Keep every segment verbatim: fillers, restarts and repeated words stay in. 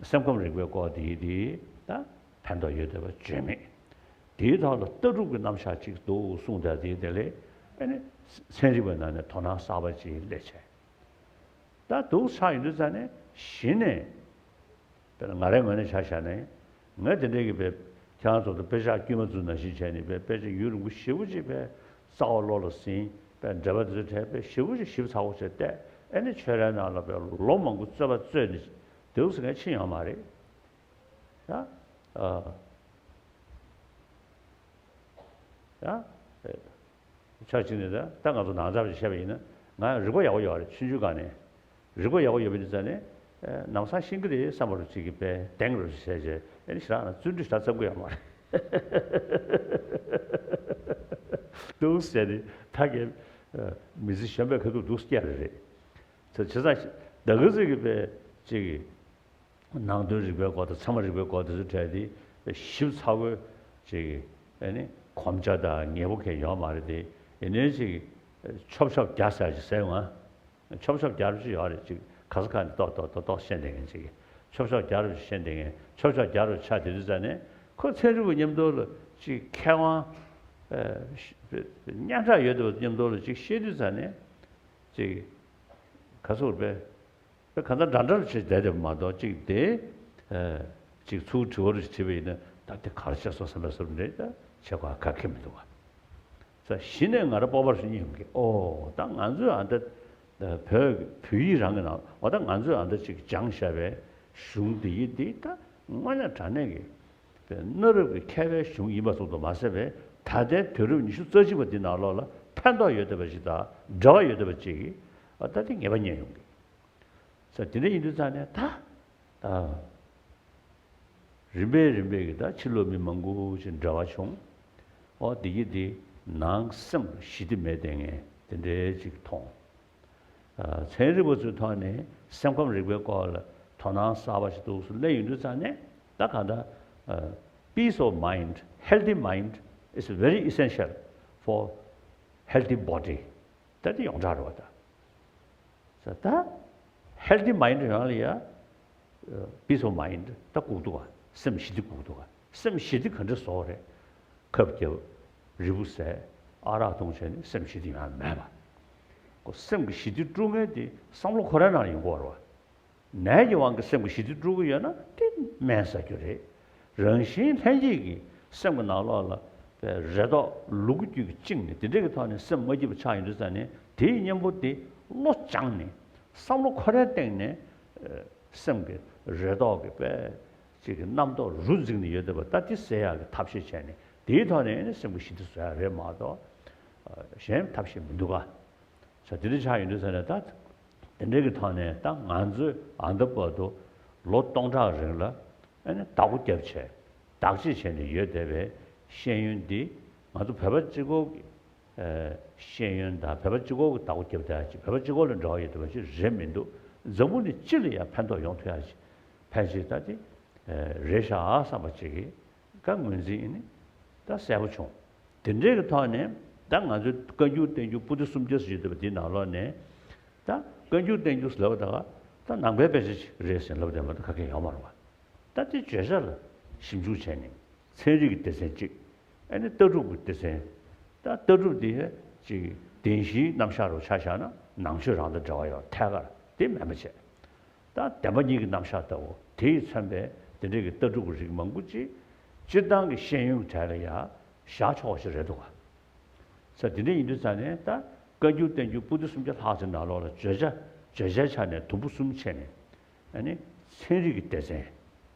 སེམས་ཁམས་རིག་པའི་སྐོར་དེ་དེ་ད་ཕན་ཐོགས་ཡོད་བསྡད་པ་བརྗོད་མེད། དེའི་ཐོག་ལ་ལྟ་གྲུབ་ཀྱི་རྣམ་གཞག་ཅིག་འདུག་གསུངས་ཏེ་དེ་དེ་ལས་ཨ་ནི་ཚན་རིག་པའི་ནང་ནས་དོ་སྣང་གསར་པ་ཅིག་སླེབས་བྱས། ད་འདུག་ཆགས་ཡོང་དུས་ཙ་ནས་གཞི་ནས་དཔེར་ན་ང་རའི་ངོས་ནས་ཆ་བཞག་ནས་ང་དེ་འདྲའི་གི་དཔེ་ཁྱེད་རང་ཚོ་ལ་དཔེ་ཆ་དཀྱུས་མ་བཙུགས་ནང་བཞིན་བྱས་ནས་དཔེ་དཔེ་ཆ་ཡུན་རིང་པོ་ཞེ་པོ་ཅིག་དཔེ་རྩ་བ་བློ་ལ་ཟིན་དཔེ་འགྲེལ་པ་དེ་ཚོ་དྲན་དཔེ་ཞེ་པོ་ཅིག་ཞིབ་ཚགས་པོ་བྱས་བལྟས། ཨ་ནི་ཆོས་རའི་ནང་ལ་དཔེ་ལོ་མང་པོ་རྩོད་པ་རྩོད་ནས་འདུག་ཟེར་མཁན་ཅི་ཡང་མ་རེད། ཡ། ཨ། ཡ། ཆ་གཅིག་ནས་ད་ད་ང་ཚོ་ནང་ཆབ་ཅིག་བཤད་པ་ཡིན་ན་ང་རིག་པ་ཡག་པོ་ཡོད་རེད། ཆུང་ཆུང་སྒང་ནས་རིག་པ་ཡག་པོ་ཡོད་པ་ཡིན་ཙང་ནས་ནམ་སང་ཤེས་ཀྱི་རེད་བསམ་པ་རུ་ཅིག་གིས་དཔེ་གདེང་རུ་བྱས་བྱས་ཨ་ནི་ཞེ་དྲག་ན་བརྩོན་འགྲུས་ཞེ་དྲག་བརྩམ་གི་ཡོད་མ་རེད། འདུག་ཟེར་ནས་ད་གས་མི་ཚེ་གཞན་པའི་ཁ་ཐུག་འདུག་སྐྱེ་རེ་རེད། ཚེ་བྱས་ཙང་ད་ག་ཚོད་ཀྱི་དཔེ་ཅིག་གིས། ནང་དོན་རིག་པའི་སྐོར་དང་ཚད་མ་རིག་པའི་སྐོར་དེ་ཚོ་གྲས་དེ་ཞིབ་ཚགས་པོ་ཅིག་ཨ་ནི་གོམས་ཆ་དང་ཉེ་པོ་གང་ཡོད་མ་རེད་དེ། ཡིན་ནའི་ཅིག་ཆོབ་ཆོབ་རྒྱག་ཟེར་ཅིག་ཟེར་འོང་། ཆོབ་ཆོབ་རྒྱག་རབས་ཅིག་ཡོད་རེད། ཅིག་ག་ས་ག་ནས་ཏོག་ཏོག་ཏོག་ཏོག་བཤད་བསྡད་མཁན་ཅིག་ཆོབ་ཆོབ་རྒྱག་རབས་ཅིག་བཤད་བསྡད་མཁན་ཆོབ་ཆོབ་རྒྱག་རབས་ཆགས་བསྡད་དུས་ཙ་ནས་ཁོ་ཚན་རིག་པ་མཉམ་དུ་ལ་ཅིག་མཁས་དབང་སྙན་གྲགས་ཡོད་དུས་མཉམ་དུ་ལ་ཅིག་བཤད་དུས་ཙ་ནས་ཅིག་ག་ཚོད་རེད་པས། གང་ལྟར་འདྲ་འདྲ་བྱས་བསྡད་བསྡད་པ་མ་གཏོགས་གཅིག་དེ། གཅིག་ཚུར་དྲི་བ་རུ་དྲིས་པ་ཡིན་ན་ད་དེ་ག་རེ་བྱས་སོང་བསམ་པའི་བཟོ་འདྲ་ད་བྱེད་དགོས་ག་གེ་མི་འདུག་ག་ས་གཞི་ནས་ང་རང་སྤོབས་པ་རུ་སྙིང་གི་ཨོ་ད་ང་ཚོས་ཨ་ད་བོད་བོད་ཡིག་རང་གི་ནང་འོ་ད་ང་ཚོས་ཨ་ད་ཅིག་སྦྱངས་བཞག་པའི་གཞུང་འདི་ཡིན་འདི་ད་དངོས་གནས་དྲང་གནས་ཀྱི་གནའ་རབས་ཀྱི་མཁས་པའི་གཞུང་ཡིན་པ་ཙམ་དུ་མ་ཟད་པའི་ད་ལྟའི་དུས་རབས་ཉི་ཤུ་རྩ་གཅིག་པ་འདི་ནང་ལོགས་ལ་ཕན་ཐོགས་ཡོད་བསྡད་པ་ཞིག་དང་འབྲེལ་བ་ཡོད་བསྡད་པ་ཅིག་གིས་ཨ་ད་དེ་ངེས་པ་རྙེད་ཡོང་གི་ས་དེ་འདྲ་ཡིན་དུས་ཙང་ནས་ད། ཨ། རིམ་པས་རིམ་པས་ཀྱི་ད་ཕྱི་ལོགས་མི་མང་པོ་ཅིག་འབྲེལ་བ་བྱུང་། ཨོ་དེ་གི་དེ་ནང་སེམས་ཞི་བདེ་མེད་བསྡད་མཁན་དེ་འདྲའི་ཅིག་མཐོང་། ཨ། ཚན་རིག་པ་ཚོའི་ཐོག་ནས་སེམས་ཁམས་རིག་པའི་སྐོར་ལ་དོ་སྣང་གསར་པ་ཞིག་འདུག་སེ་སླེབས་ཡོང་དུས་ཙང་ནས་ད་གང་ལྟར། ཨ། peace of mind, healthy mind is very essential for healthy body. ད་དེ་ཡོངས་གྲགས་རེད་བ་ད། ས་ད། healthy mind ཡོང་ལ་ཡ། peace of mind ད་སྒུག་འདུག་ག་སེམས་ཞི་བདེ་སྒུག་འདུག་ག་སེམས་ཞི་བདེ་ག་འདྲ་བཟོ་རེད། ཁབ་རྒྱབ། རི་བོ་ཟས། ཨ་རག་འཐུང་བྱས་ནས་སེམས་ཞི་བདེ་ཡོང་ཡ་མེད་པ། ཁོ་སེམས་ཀྱི་ཞི་བདེ་དཀྲུག་མཁན་དེ་བསམ་བློ་ཁོ་རའི་ནང་ལ་ཡོང་གི་ཡོད་རེད་བ། ནད་ཀྱི་དབང་གིས་སེམས་ཀྱི་ཞི་བདེ་དཀྲུག་གི་ཡོད་ན་དེ་སྨན་ཟ་རྒྱུ་རེད། རང་བཞིན་ལྷན་སྐྱེས་ཀྱི་སེམས་ཀྱི་ནང་ལོགས་ལ་པའི་རེ་དོགས་ལུ་གུ་རྒྱུད་ཀྱིས་བཅིངས་ནས་དེ་འདྲའི་གི་ཐོག་ནས་སེམས་མ་སྐྱིད་པ་ཆགས་ཡོང་དུས་ཙ་ནས་དེའི་གཉེན་པོ་དེ་བློ་སྦྱངས་ནས་བསམ་བློ་ཁོ་རའི་སྟེང་ནས་སེམས་ཀྱི་རེ་དོགས་ཀྱི་པའི་ཅིག་གི་རྣམ་རྟོག་རུ་འཛིངས་ནས་ཡོད་བསྡད་པ་ད་དེ་སེལ་ཡག་གི་ཐབས་ཤེས་བྱས་ནས་དེའི་ཐོག་ནས་ནི་སེམས་ཀྱི་ཞི་བདེ་བཟོ་ཡག་རེད་མ་གཏོགས་གཞན་ཐབས་ཤེས་མི་འདུག་ག་ས་དེ་འདྲ་ཆགས་ཡོང་དུས་ཙ་ནས་ད་དེ་འདྲའི་གི་ཐོག་ནས་ད་ང་ཚོས་ཨ་ད་བར་དུ་ལོ་སྟོང་ཕྲག་རིང་ལ་ཨ་ནི་བདག་པོ་རྒྱབ་བྱས་བདག་གཅེས་བྱས་ནས་ཡོད་བསྡད་པའི་ཤེས་ཡོན་འདི་ང་ཚོ་བོད་པ་གཅིག་པོ་གི་ཤེས་ཡོན་དང་བོད་པ་གཅིག་པོ་གི་བདག་པོ་རྒྱབ་བསྡད་ཡ་ཅིག་བོད་པ་གཅིག་པོ་ལ་འབྲེལ་བ་ཡོད་བསྡད་པ་ཅིག་རེད་མི་འདུག་འཛམ་བུ་གླིང་སྤྱི་ལ་ཡང་ཕན་ཐོགས་ཡོང་ཐུབ་ཡ་ཅིག་ཕལ་ཆེར་ད་དེ་རེད་ཤག་བསམ་པ་ཅིག་གི་བཀའ་ངོས་འཛིན་ཡིན་ནི་ད་གསལ་པོ་བྱུང་། དེ་འདྲའི་གི་ཐོག་ནས་ད་ང་ཚོའི་བཀའ་འགྱུར་བསྟན་འགྱུར་པོ་ཏི་སུམ་བརྒྱ་ཟེར་གྱི་འདུག་པ་དེའི་ནང་ལོགས་ནས་ད་བཀའ་འགྱུར་བསྟན་འགྱུར་ཟེར་ལབ་པ་ད་ད་ནང་པའི་དཔེ་ཆ་ཅིག་རེད་ཟེར་ལབ་བསྡད་པ་ད་ག་གེ་ཡོད་མ་རེད་བ། ད་དེ་བརྗོད་བྱ་ལ་ཞིབ་འཇུག་བྱས་ནས་ཚན་རིག་གི་སྡེ་ཚན་གཅིག་ཨ་ནི་ལྟ་གྲུབ་ཀྱི་སྡེ་ཚན། ད་ལྟ་གྲུབ་དེ་ཅིག་བདེན་བཞིའི་རྣམ་གཞག་རུ་ཆ་བཞག་ན་ནང་ཆོས་རང་དང་འབྲེལ་བ་ཡོད་ཐད་ཀར་དེ་མེད་པ་བྱས། ད་བདེན་པ་གཉིས་ཀྱི་རྣམ་གཞག་ལྟ་བུ་དེ་ཡིས་མཚོན་པའི་དེ་འདྲའི་གི་ལྟ་གྲུབ་ཀྱི་རིགས་མང་པོ་ཅིག་སྤྱིར་བཏང་གི་ཤེས་ཡོན་གྱི་གྲས་ལ་ཡང་བཞག་ཆོག་པ་ཞིག་རེད་འདུག་ག་ས་དེ་འདྲ་ཡིན་དུས་ཙང་ནས་ད་བཀའ་འགྱུར་བསྟན་འགྱུར་པོ་ཏི་སུམ་བརྒྱ་ལྷག་ཙམ་ནང་ལོགས་ལ་བརྗོད་བྱ་བརྗོད་བྱའི་ཆ་ནས་དུམ་བུ་གསུམ་ཕྱེ་ནས་ཨ་ནི་ཚན་རིག་གི་སྡེ་ཚན།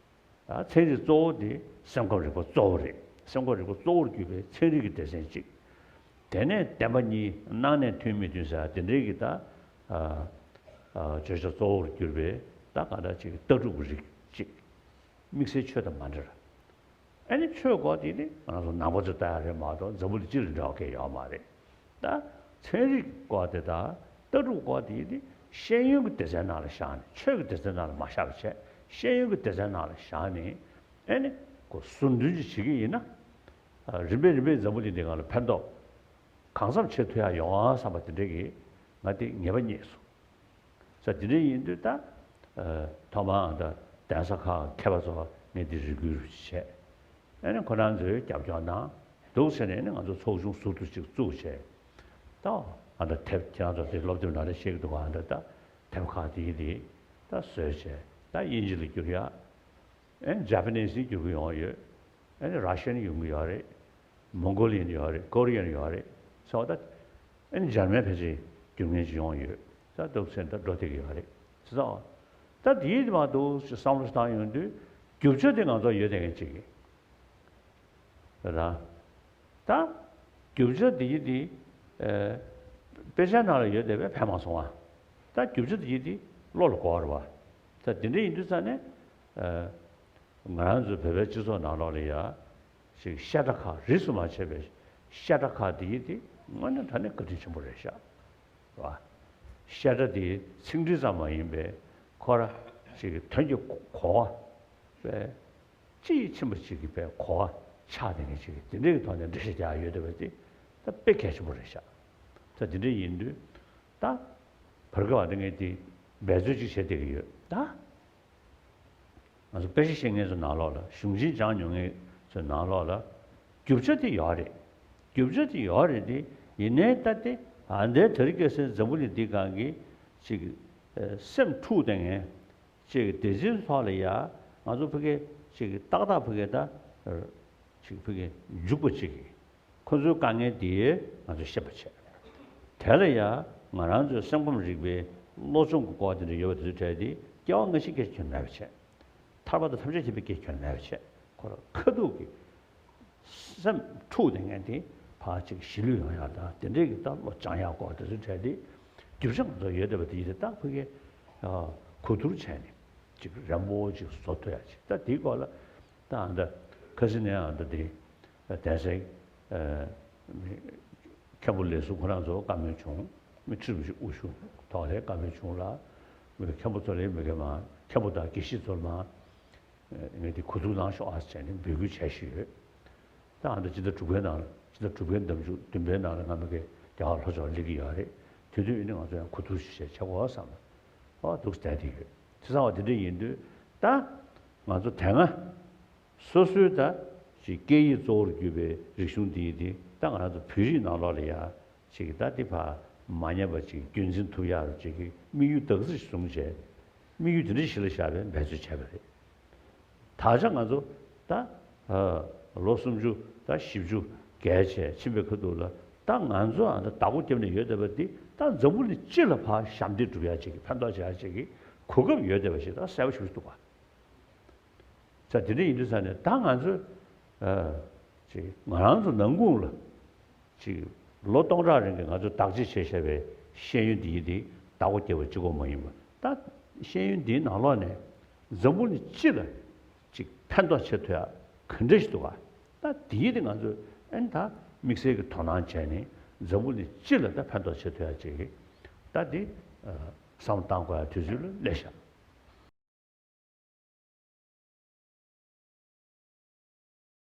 ད་ཚན་རིག་གཙོ་བོ་དེ་སེམས་ཁམས་རིག་པ་གཙོ་བོ་རེད། སེམས་ཁམས་རིག་པ་གཙོ་བོར་གྱུར་པའི་ཚན་རིག་གི་སྡེ་ཚན་གཅིག་དེ་ནས་བདེན་པ་གཉིས་སྣང་གནས་ཐུན་མིན་བདུན་ཟེར་དེ་འདྲའི་གི་ད་ཨ་ཨ་བརྗོད་བྱ་གཙོ་བོར་གྱུར་པའི་ད་ག་འདྲ་ཅིག་ལྟ་གྲུབ་ཀྱི་རིགས་གཅིག་དམིགས་བསལ་ཆོས་དང་མ་འབྲེལ། ཨ་ནི་ཆོས་སྐོར་དེ་ནི་ང་རང་ཚོ་ནང་པ་ཚོས་ལྟ་ཡ་རེད་མ་གཏོགས་འཛམ་བུ་གླིང་སྤྱི་ལ་འབྲེལ་བ་གང་ཡང་ཡོད་མ་རེད། ད་ཚན་རིག་སྐོར་དེ་དང་ལྟ་གྲུབ་སྐོར་དེ་ནི་ཤེས་ཡོན་གྱི་སྡེ་ཚན་ནང་ལ་བཞག་ནས་ཆོས་ཀྱི་སྡེ་ཚན་ནང་ལ་མ་བཞག་པ་བྱས་ཤེས་ཡོན་གྱི་སྡེ་ཚན་ནང་ལ་བཞག་ནས་ཨ་ནི་ཁོ་ཟུར་འདོན་ཅིག་བྱེད་ཀྱི་ཡིན་ན། རིམ་པས་རིམ་པས་འཛམ་བུ་གླིང་འདི་སྒང་ལ་ཕན་ཐོགས་གང་འཚམ་བྱེད་ཐུབ་ཡ་ཡོང་ཨ་བསམ་པ་དེ་འདྲ་གི་ང་དེ་ངེས་པ་རྙེད་སོང་། ས་དེ་འདྲ་ཡིན་དུས་ད། ཐོག་མར་ད་ གདན་ས་ཁག་མཁས་པ་ཚོ་ངས་འདི་རེ་སྐུལ་བྱས། ཨ་ནི་ཁོ་རང་ཚོའི་རྒྱབ་སྐྱོར་གནང་འདུག་ཟེར་ནས་ནི་ང་ཚོ་ཚོགས་ཆུང་ཟུར་དུ་ཅིག་བཙུགས་བྱས། ད་ཨ་ད་དེབ་ཁྱེད་རང་ཚོ་དེ་སློབ་དེབ་ནང་ལ་ཤེས་ཀྱི་འདུག་ཨ་ད་ད་དེབ་ཁག་དེ་ཡི་དེ་ད་བཟོས་བྱས། ད་དབྱིན་ཇི་ལ་བསྒྱུར་ཡ། ཨ་ནི་ཇ་པ་ནི་སི་བསྒྱུར་གི་ཡོང་ཡོད། ཨ་ནི་ར་ཤན་ཡོང་གི་ཡོད་རེད། མོང་གོ་ལི་ཡན་ཡོད་རེད། ཀོ་རི་ཡན་ཡོད་རེད། ཟེར་བ་ད། ཨ་ནི་འཇར་མན་ཕལ་ཆེར་རྒྱུ་མཚན་ཅིག་ཡོང་ཡོད། ད་འདུག་ཟེར་ད་འགྲོ་བསྡད་ཀྱི་ཡོད་རེད། ཟེར་ཙང་། ད་དེའི་མ་གཏོགས་བསམ་བློ་བཏང་ཡོང་དུས། རྒྱུ་ཆ་དེ་ང་ཚོ་ཡོད་བསྡད་མཁན་ཅིག་རེད། ད་རྒྱུ་ཆ་དེ་ཡི་དེ། ཨ། དཔེ་ཆ་ནང་ལ་ཡོད་བསྡད་པས་ཕན་མ་སོང་བ། ད་རྒྱུ་ཆ་དེ་ཡི་དེ་བློ་ལ་གོ་བ་རེད་བ། ད་དེ་འདྲ་ཡིན་དུས་ཙང་ནས། ཨ། ང་རང་ཚོའི་བོད་པའི་སྤྱི་ཚོགས་ནང་ལོགས་ལ་ཡ། ཅིག་བཤད་གྲྭ་ཁག་རིས་སུ་མ་ཆད་པའི་བཤད་གྲྭ་ཁག་དེ་ཡི་དེ་དངོས་གནས་དྲང་གནས་བཀའ་དྲིན་ཆེན་པོ་རེད་ཤག་རེད་བ། བཤད་གྲྭ་དེ་ཚིག་འགྲེལ་ཙམ་མ་ཡིན་པའི་ཁོ་ར་ཅིག་དོན་གྱི་གོ་བ་པས་དཔྱིས་ཕྱིན་པ་ཅིག་གི་པའི་གོ་བ་ཆགས་བསྡད་མཁན་ཅིག་དེ་འདྲའི་གི་ཐོག་ནས་འགྲེལ་བཤད་རྒྱག་ཡོད་བསྡད་པ་དེ་ད་དཔེ་གལ་ཆེན་པོ་རེད་ཤག་ད་དེ་འདྲ་ཡིན་དུས་ད་བར་སྐབས་བ་དེ་ངས་དེ་འབད་རྩོལ་ཅིག་བྱེད་བསྡད་ཀྱི་ཡོད་ད། ང་ཚོ་དཔེ་ཆ་ཤེས་མཁན་ཚོའི་ནང་ལོགས་ལ། གཞུང་ཆེན་སྦྱངས་མྱོང་མཁན་ཚོའི་ནང་ལོགས་ལ། རྒྱུ་ཆ་དེ་ཡོད་རེད། རྒྱུ་ཆ་དེ་ཡོད་རེད་དེ། ཡིན་ནའི་ད་དེ་ཨ་འདའི་དེ་རིང་ཁ་སང་འཛམ་བུ་གླིང་འདི་སྒང་གི་ཅིག་ཨ་སེམས་འཁྲུག་བསྡད་མཁན་ཅིག་སྡེ་ཚན་ཐོག་ལ་ཡ། ང་ཚོ་ཕ་གི་ཅིག་ཏག་ཏག་ཕ་གི་ད་ཅིག་ཕ་གི་འཇུག་པ་ཅིག་གིས། ཁོ་ཚོའི་དཀའ་ངལ་དེ་ང་ཚོས་ཤེས་པ་བྱས། དེ་ལ་ཡང་ང་རང་ཚོའི་སེམས་ཁམས་རིག་པའི་སློབ་སྦྱོང་གི་སྐོར་དེ་འདྲ་ཡོད་པ་དེ་ཚོའི་གྲས་དེ་སྐྱེ་བ་སྔ་ཕྱི་སྐད་ཆ་ཁྱོན་མེད་པ་བྱས། ཐར་པ་དང་ཐམས་ཅད་མཁྱེན་པའི་སྐད་ཆ་ཁྱོན་མེད་པ་བྱས། ཁོ་རང་ཁ་ཐུག་གི་སེམས་འཁྲུག་བསྡད་མཁན་དེ་ཕར་ཅིག་གཞིས་ལུས་ཡོང་ཡག་དང་དེ་འདྲའི་གི་ད་བློ་སྦྱང་ཡག་སྐོར་དེ་ཚོའི་གྲས་དེ་རྒྱུ་ཆ་ང་ཚོ་ཡོད་བསྡད་པ་དེ་ཡིན་ཏེ་ད་ཕ་གི་གོ་བསྡུར་བྱས་ནས་ཅིག་རན་པོ་ཅིག་བཟོ་ཐུབ་ཡག་ཅིག་ད་དེའི་སྐོར་ལ། ད་ཨ་མདའ་ཁ་སང་ནས་ཨ་མདའ་དེ་གདན་སའི་ཨ་མི་མཁན་པོ་ལས་ཟུར་ཁོ་རང་ཚོ་བཀའ་མོལ་བྱུང་། མི་ཁྲི་རིམ་བཞི་དབུ་བཞུགས་ཐོག་ལ་བཀའ་མོལ་བྱུང་ལ། མི་མཁན་པོ་ཚོ་ལ་མི་མཁན་མ་མཁན་པོ་དང་དགེ་བཤེས་ཚོ་ལ་མ་ངས་དེ་གོ་བསྡུར་གནང་ཤོག་ཨ་ཟེར་ནས་འབོད་སྐུལ་བྱས་བཞིན་ཡོད། ད་ཨ་མདའ་སྤྱི་ཟླ་དྲུག་པའི་ནང་ལ་སྤྱི་ཟླ་དྲུག་པའི་ཟླ་མཇུག་བདུན་པའི་ནང་ལ་ང་མི་མཁན་རྒྱ་གར་ལྷོ་ཕྱོགས་སླེབས་ཀྱི་ཡོད་རེད། དེ་དུས་ཡིན་ན་ང་ཚོ་ཡང་གོ་བསྡུར་ཞིག་བྱས་བྱེད་དགོས་བསམ་ལ། ཨོ་འདུག་བསྡད་དེ་ཡོད། དེ་ཚང་བ་དེ་འདྲ་ཡིན་དུས་ད་ང་ཚོ་དེ་སྔ། སོ་སོའི་ད་ཅིག་སྐད་ཡིག་གཙོ་བོར་གྱུར་པའི་རིག་གཞུང་འདི་ཡིན་ཏེ་ད་ང་རང་ཚོ་བོད་རིགས་ནང་ལོགས་ལ་ཡ་ཅིག་ད་འདི་ཕར་མ་ཉམས་པ་ཅིག་རྒྱུན་འཛིན་ཐུབ་ཡག་ཅིག་གི་དམིགས་ཡུལ་དག་ཚིག་བཟུང་བྱས། དམིགས་ཡུལ་དེ་འདྲ་ཞིག་ལ་བཞག་པའི་འབད་རྩོལ་བྱས་པ་རེད། ད་ཆ་ང་ཚོ་ད་ལོ་སུམ་ཅུ་ད་བཞི་བཅུ་བརྒལ་བྱས་ཕྱིན་པའི་ཁ་ཐུག་ལ་ད་ང་ཚོ་ཨ་ད་བདག་པོ་བརྒྱབ་ནས་ཡོད་བསྡད་པ་འདི་ད་འཛམ་བུ་གླིང་སྤྱི་ལ་ཕར་ཞབས་འདེགས་སྒྲུབ་ཡག་ཅིག་གི་ཕན་ཐོགས་བྱེད་ཡག་ཅིག་གི་གོ་སྐབས་ཡོད་བསྡད་པ་ཞིག་ད་གསལ་པོ་ཞིག་འདུག་པ། ས་དེ་འདྲ་ཡིན་དུས་ས་ནས་ད་ང་ཚོས་ཨ་ཅིག་ང་རང་ཚོ་ནང་ཁུལ་ལ་ཅིག་ལོ་སྟོང་ཕྲག་རིང་གི་ང་ཚོས་བདག་གཅེས་བྱས་བཞག་པའི་ཤེས་ཡོན་འདི་ཡིན་དེ་བདག་པོ་རྒྱབ་པ་གཅིག་པོ་མ་ཡིན་པ། ད་ཤེས་ཡོན་འདིའི་ནང་ལོགས་ནས་འཛམ་བུ་གླིང་སྤྱི་ལ་ཅིག་ཕན་ཐོགས་བྱེད་ཐུབ་ཡ་ག་འདྲ་ཞིག་འདུག་ག་ད་དེ་ཡིན་དེ་ང་ཚོས་ཨ་ནི་ད་དམིགས་བསལ་གྱི་དོ་སྣང་བྱས་ནས་འཛམ་བུ་གླིང་སྤྱི་ལ་ད་ཕན་ཐོགས་བྱེད་ཐུབ་ཡ་ཅིག་ད་དེ་བསམ་བློ་བཏང་དགོས་ཡ་དུས་ཚོད་ལ་སླེབས་ཤག